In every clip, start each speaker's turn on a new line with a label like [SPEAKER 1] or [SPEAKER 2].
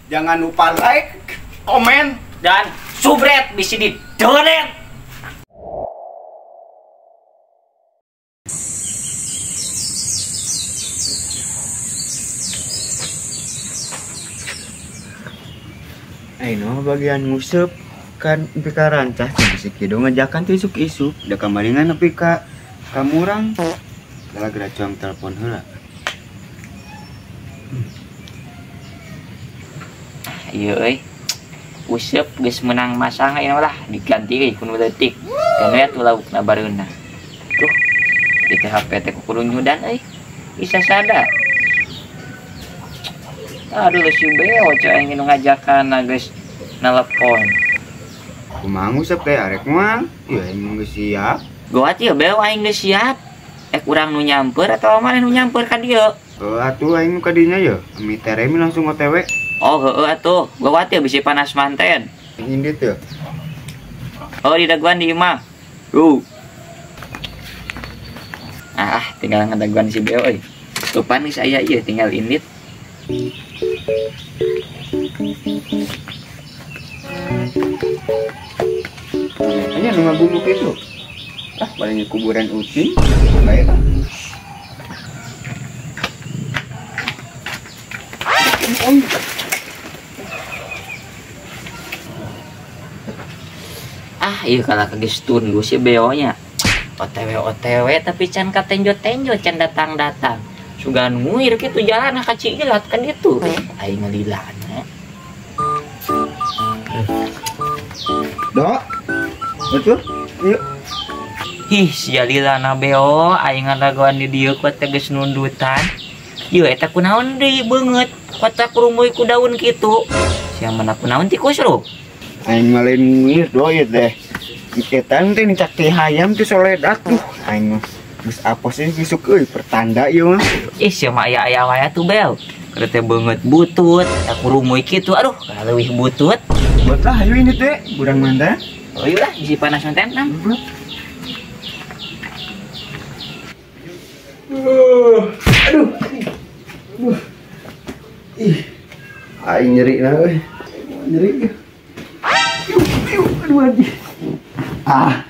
[SPEAKER 1] Jangan lupa like, komen,
[SPEAKER 2] dan subscribe bisi di donate.
[SPEAKER 3] Aino bagian nguseup kan nepi ka rancah teh bisi kieu ngajakan teh isuk-isuk da kamaringan nepi ka kamurang. Kala geura cuang telepon heula.
[SPEAKER 2] Ieu euy. Useup geus meunang masang ayeuna lah diganti euy ku nu leutik. Kan we atuh laukna bareuna. Tuh. Ieu teh HP teh kudu nyudan euy. Bisa sada. Aduh si Beo cek aing nu ngajakan geus nelepon.
[SPEAKER 3] Kumaha nguseup teh arek moal? Ieu aing geus siap.
[SPEAKER 2] Goat ieu Beo aing geus siap. Ek urang nu nyamper atawa maneh nu nyamper ka dieu?
[SPEAKER 3] Heuh atuh aing nu ka dinya ye. Ami teremi langsung OTW.
[SPEAKER 2] Oh heueuh atuh, gawat ya bisi panas manten.
[SPEAKER 3] Indit ya.
[SPEAKER 2] Oh di daguan di imah. Tuh. Ah, tinggal ngadaguan si Beo euy. Tupan geus aya ieu tinggal indit.
[SPEAKER 3] Nya nu ngaguluk itu. Ah, paling kuburan ucing. Bae lah.
[SPEAKER 2] Ah, iya kalah geus tunduk si Beo-nya. OTW OTW tapi can katenjo-tenjo can datang-datang. Sugan nguir kitu jalan ka Ciilat kan ditu. Aing ngalilana.
[SPEAKER 3] Dok. Betul? Yuk.
[SPEAKER 2] Ih, sia lilana Beo, aing ngadagoan di dieu ku teh geus nundutan. Ieu eta kunaon deui beungeut, kota kurumuy ku daun kitu. Sia mana kunaon ti kusrup?
[SPEAKER 3] Aing mah lain nguir do ieu teh. Eta teh nicak teh hayam teh soledat tuh. Aing mah geus apos sih isuk euy pertanda ieu mah.
[SPEAKER 2] Ih, sia mah aya-aya wae atuh Beo. Keur teh beungeut butut, eta kurumuy kitu. Aduh, leuwih butut.
[SPEAKER 3] Buat lah hayu ini teh, burang manda.
[SPEAKER 2] Oh iya lah, isi panas manten nam.
[SPEAKER 3] Aduh. Aduh. Ih. Aing nyeri na euy. Nyeri. Yuk, aduh anjing.
[SPEAKER 1] Ah.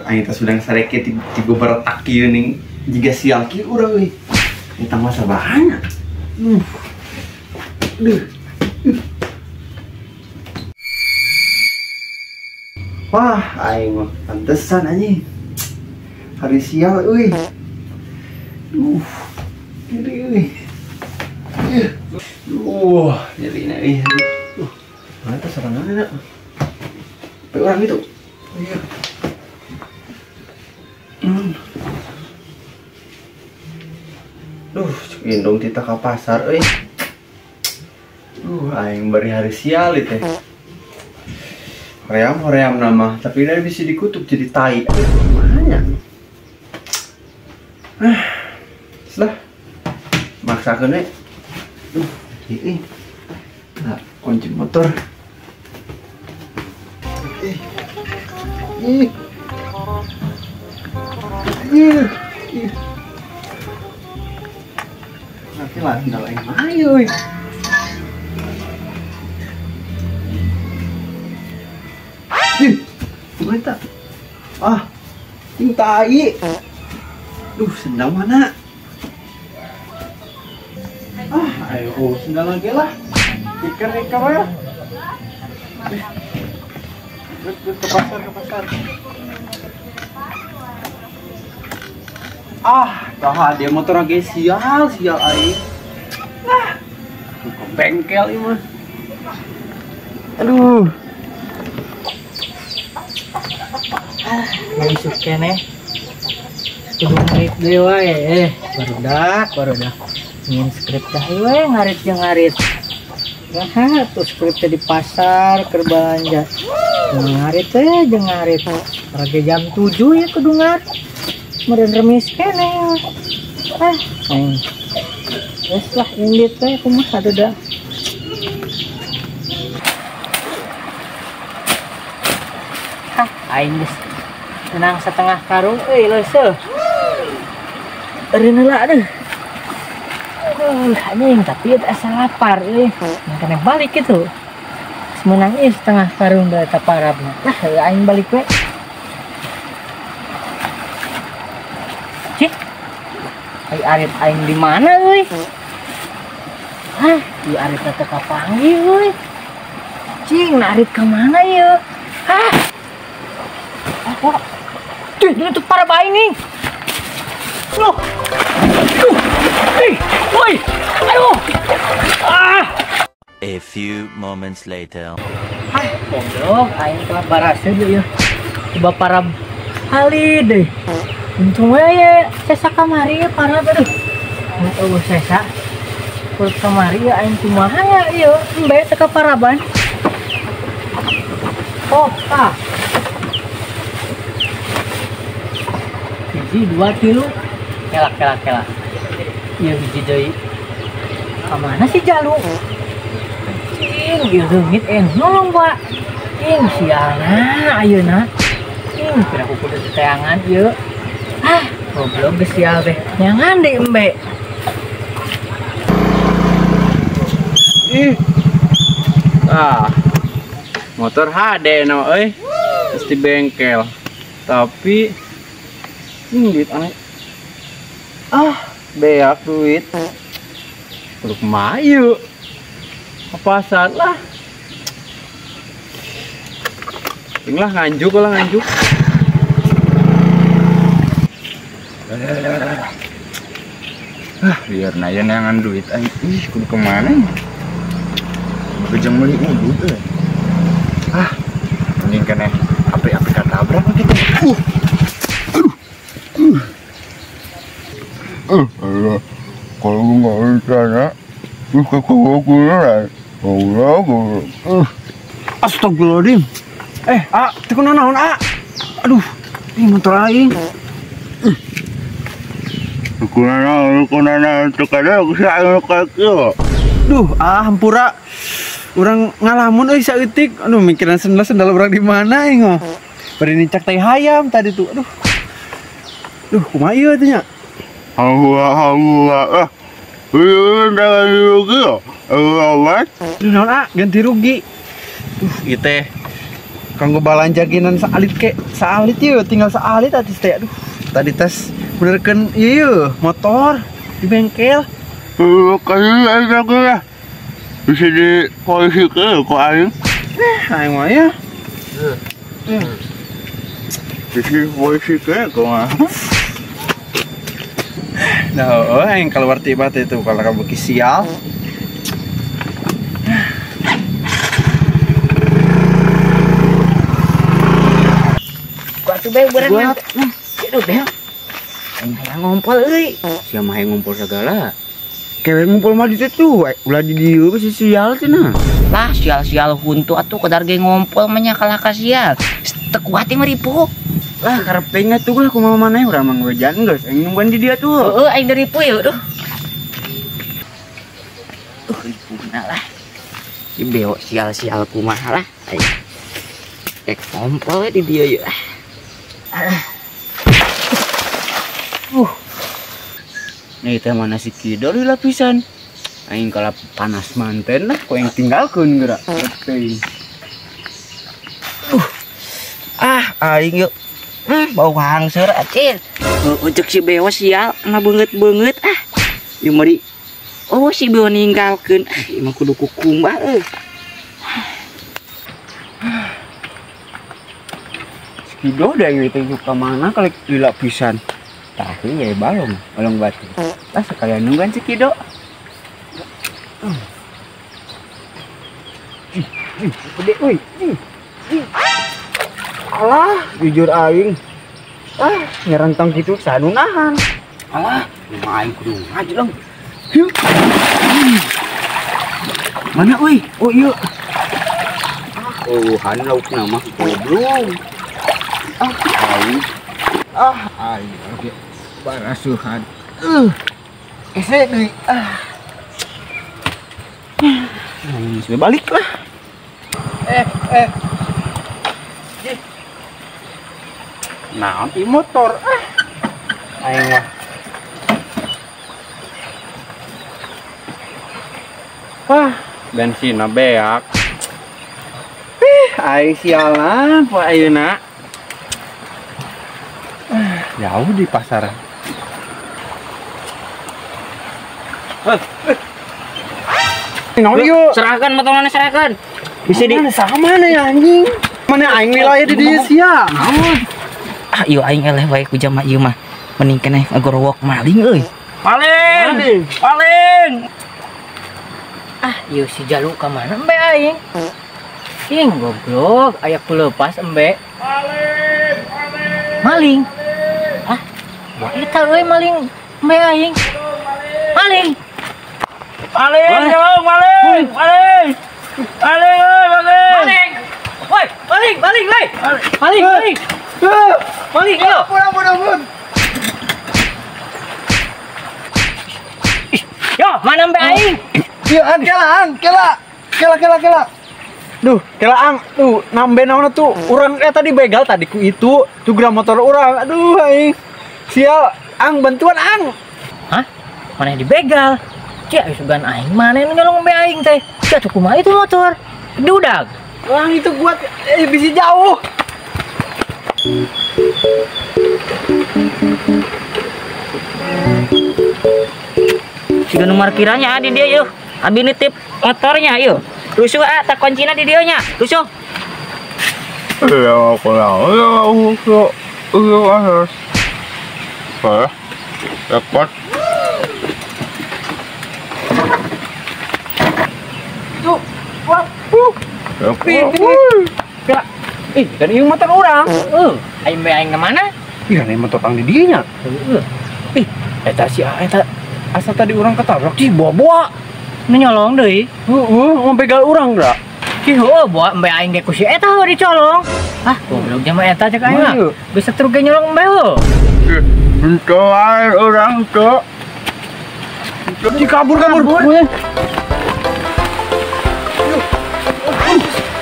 [SPEAKER 1] Aing teh sedang sareke tiga beretak ieu ning jiga sial kieu urang euy. Eta mah sabahana. Aduh. Wah, aing mah pantesan anjing. Hari sial euy. Duh. Nyeri euy. Duh, nyerina euy. Duh. Mana teh seranganna? Pe urang itu. Iya. Duh, gendong tita ka pasar euy. Duh, aing bari hari sial ieu teh. Hoream-hoream nama, tapi ini bisa dikutuk jadi tai. Makanya. Ah, setelah maksakeun we. Duh, ini. Nah, kunci motor. Ih. Ih. Ih. Ih. Nanti lah tinggal aing mah euy. Ih, mana? Ah, ting tai. Duh, sendal mana? Ah, ayo, oh, sendal lagi lah. Iker ya. Ke pasar, ke pasar. Ah, dah dia motor lagi sial, sial aing. Nah, ke bengkel ini mah. Aduh.
[SPEAKER 4] Ah, isuk keneh. Kudu ngarit deui wae. Barudak. Ngin skrip dah we ngarit jeung ngarit. Nah, tuh skrip teh di pasar keur belanja. Ngarit teh jeung ngarit. Rage jam 7 ya kudu ngarit. Meureun remis keneh. Ah, aing. Geus lah indit teh kumaha atuh da. Hah, aing geus menang setengah karung euy leuseuh. Eureun heula aduh. Aduh, anjing tapi itu asa lapar euy. Makanya balik gitu. Menang ieu setengah karung da parabna. Lah aing balik we. Cih. Ai arit aing di mana euy? Hah, ieu arit teh kapanggih euy. Cing, narit ka mana ieu? Hah? Apa? Tuh, itu parab aing nih. Loh. Aduh. Eh, woi. Aduh. Ah.
[SPEAKER 5] A few moments later.
[SPEAKER 4] Hah, goblok, aing telah baraseuh deui ieu. Coba parab ali deui. Untung we ye, sesa kamari ye parab aduh. Eueuh sesa. Perut kamari ye aing kumaha ya ieu, embe teu kaparaban. Oh, tah. 1, 2 kilo. Kelak kelak kelak. Ieu hiji deui. Ka mana si Jalu? Cing, ieu leungit nolong Pak. Ing sialna ayeuna. Ing kira ku kudu teangan ieu. Ah, goblok geus sial teh. Nyangan deui embe.
[SPEAKER 1] Ih. Ah. Motor HD no euy. Terus di bengkel. Tapi ini duit aneh. Ah, beak duit. Kudu kumaha ieu? Pasar lah. Tinglah nganjuk lah nganjuk.
[SPEAKER 3] Ah, biar naya neangan duit aing. Ih, kudu kemana ya? Bejeng meuli udut euy. Ah, mending keneh api-api katabrak gitu.
[SPEAKER 6] Aduh. Aduh. Kalau nggak rencana,
[SPEAKER 1] Astagfirullahaladzim. Ah, teu kunaon ah. Aduh, ini motor aing. Duh, ah hampura. Urang ngalamun euy saeutik. Aduh, mikiran sendal-sendal urang di mana aing mah. Bari nincak tai hayam tadi tuh. Aduh. Duh, kumaha ieu teh nya? Duh, naon ah, ganti rugi. Duh, ieu teh kanggo balanja ginan saalit ke, saalit ieu tinggal saalit atuh teh. Aduh, tadi tes benerkeun ieu motor di bengkel.
[SPEAKER 6] Bisa di polisi ke kok aing.
[SPEAKER 1] Aing mah ya.
[SPEAKER 6] Bisa di polisi ke kok mah.
[SPEAKER 1] Nah, oh, aing keluar tiba itu kalau kamu sial.
[SPEAKER 2] Gua tuh bae beurang. Aduh, bel. Aing hayang ngompol euy.
[SPEAKER 3] Sia mah hayang ngompol segala. Kewe ngumpul mah di situ, ulah di dieu si sial cenah.
[SPEAKER 2] Lah sial-sial huntu atuh kadar ge ngompol mah nya kalah ka sial. Teu kuat teh meripu.
[SPEAKER 3] Lah karep teh atuh lah kumaha maneh urang mah ngewejan geus aing nungguan di dia tuh.
[SPEAKER 2] Heeh, aing daripu yeuh duh. Ripuna lah. Si beo sial-sial kumaha lah. Aing rek ngompol di dieu yeuh.
[SPEAKER 3] Nih teh mana si Kido di lapisan. Aing kalau panas manten lah, kok yang tinggalkeun geura. Teuing.
[SPEAKER 2] Ah, aing yuk. Bau hangseur acil. Ucek si beo sial, na beungeut-beungeut ah. Ieu mah di oh si beo ninggalkeun. Ah, ieu mah kudu kukumbah euy.
[SPEAKER 3] Si Kido da ieu teh ka mana kali di lapisan. Tapi ya balong, balong batu. Lah sekalian nungguan si Kido. Gede euy. Alah, jujur aing. Ah, nyerentang gitu sanunahan. Alah, mah aing kudu ngaji dong. Mana euy? Oh iya. Oh, han laukna mah goblok. Ah, aing. Ah, aing oke. Barasuhan. Ese deui. Ah. Sudah balik lah.
[SPEAKER 1] Naon ieu motor ah. Aing mah. Wah, bensinna beak. Ih, aing sialan poe ayeuna. Jauh di pasar. Naon ieu?
[SPEAKER 2] Serahkan motorna, serahkan. Bisa di
[SPEAKER 1] sama mana ya anjing? Mana aing wilayah di dieu sia?
[SPEAKER 2] Ah, ieu aing eleh wae ku jama ieu mah. Mending keneh ngagorowok maling euy. Maling! Maling!
[SPEAKER 4] Ah, ieu si Jalu ka mana embe aing? Ing goblok, aya kulepas embe.
[SPEAKER 6] Maling! Maling!
[SPEAKER 4] Maling. Ah, eta euy maling embe aing. Maling.
[SPEAKER 2] Maling, jauh, maling, maling. Maling, euy, maling.
[SPEAKER 4] Maling. Woi, maling, maling, woi. Maling, maling. Maling, ayo.
[SPEAKER 1] Ampun, ampun, ampun.
[SPEAKER 4] Yo, mana embe aing?
[SPEAKER 1] Ieu an kela, ang, kela. Kela, kela, kela. Duh, kela ang, tuh nambe naon tuh. Urang tadi begal tadi ku itu, tuh geura motor urang. Aduh aing. Sial, ang bantuan ang.
[SPEAKER 4] Hah? Mana dibegal? Cek sugan aing mana nu nyolong embe aing teh? Cek tuh kumaha itu motor? Dudag.
[SPEAKER 1] Orang itu buat bisa jauh.
[SPEAKER 2] Siga nu markirannya di dia yeuh. Abi nitip motornya yeuh. Rusuh ah, tak kuncina di dia nya. Rusuh.
[SPEAKER 6] Iya, aku repot.
[SPEAKER 1] Tuh, wah, ih, kan ieu motor urang.
[SPEAKER 4] Heeh, aing be aing ka mana?
[SPEAKER 1] Ih, kan motor ang di dieu nya.
[SPEAKER 4] Heeh.
[SPEAKER 1] Ih, eta si eta asa tadi urang ketabrak cih boa-boa.
[SPEAKER 4] Nu nyolong deui.
[SPEAKER 1] Heeh, ngobegal urang geura.
[SPEAKER 4] Cih heueuh boa embe aing ge ku si eta heuh dicolong. Ah, goblok jama eta cek aing mah. Bisa terus ge nyolong embe heuh.
[SPEAKER 6] Henteu wae urang teu.
[SPEAKER 1] Cih kabur kabur.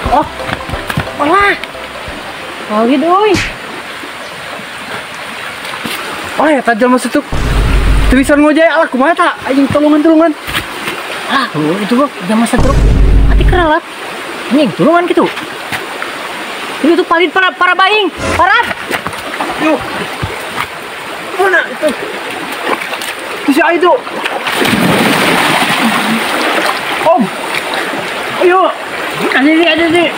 [SPEAKER 1] Oh.
[SPEAKER 4] Alah. Oh gitu euy.
[SPEAKER 1] Oh eta jelema situ. Teu bisa ngojek alah kumaha ta? Aing tulungan-tulungan.
[SPEAKER 4] Ah, itu gua jelema setruk. Mati keralat. Anjing, tulungan gitu. Itu tuh paling para baing, parah.
[SPEAKER 1] Yuk. Mana itu? Itu si itu. Om. Ayo.
[SPEAKER 4] Ada sih.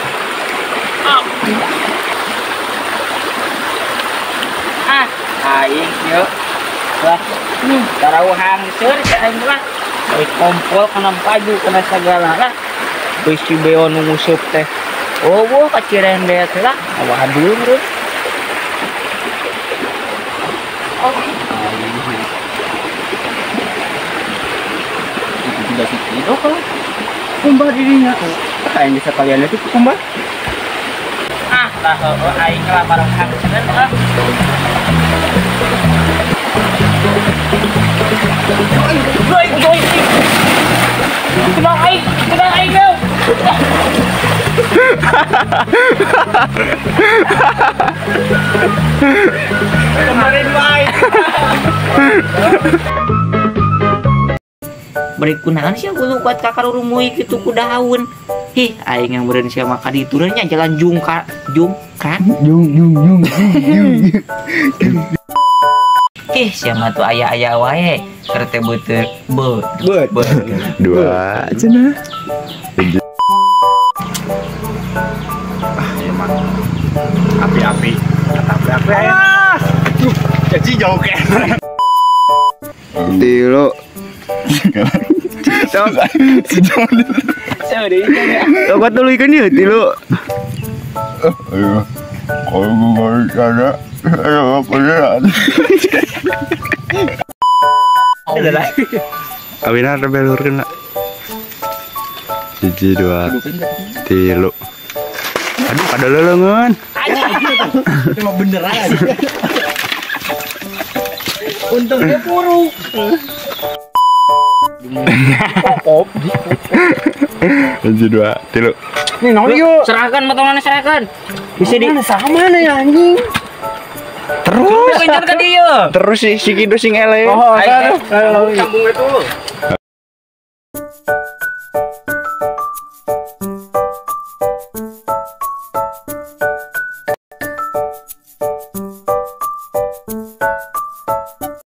[SPEAKER 2] Ah, aing yuk. Wah, tarauhan seur aing lah. Baik kompol kana baju kana sagala lah. Bisi beo nu nguseup teh. Oh, wah kacirendet lah. Waduh, meureun. Oh,
[SPEAKER 1] itu tidak sih itu kalau kumbah dirinya. Aing bisa kalian itu kumbah.
[SPEAKER 2] Ah, lah heueuh aing lah bareng hangseun ah. Tenang aing yo.
[SPEAKER 1] Kemarin wae.
[SPEAKER 2] Bari kunaon sia kudu kuat kakarurumuy kitu ku daun. Hih, aing yang meureun sia mah ka ditu nya jalan jungka jungkan.
[SPEAKER 3] Jung jung jung jung.
[SPEAKER 2] Ih, sia mah tuh aya-aya wae. Keur teh beuteut be be
[SPEAKER 3] dua cenah.
[SPEAKER 1] Ah, ieu mah. Api-api, api-api. Ah! Jadi jauh ke.
[SPEAKER 3] Tilu. Obat dulu ikan ya, tilu.
[SPEAKER 6] Ayo, kalau gue ada, ayo aku lihat.
[SPEAKER 3] Awina ada belur kena. 1, 2, 3. Aduh, ada lelengan.
[SPEAKER 1] Cuma beneran. Untungnya puruk. Pop.
[SPEAKER 3] 1, 2, 3.
[SPEAKER 1] Nih naon ieu?
[SPEAKER 2] Serahkan motorna, serahkan. Bisa di
[SPEAKER 1] sama nih anjing.
[SPEAKER 3] Terus.
[SPEAKER 2] Ke dia.
[SPEAKER 3] Terus si Kido sing ele.
[SPEAKER 1] Oh, ayo.
[SPEAKER 2] Sambung itu.
[SPEAKER 5] Bye.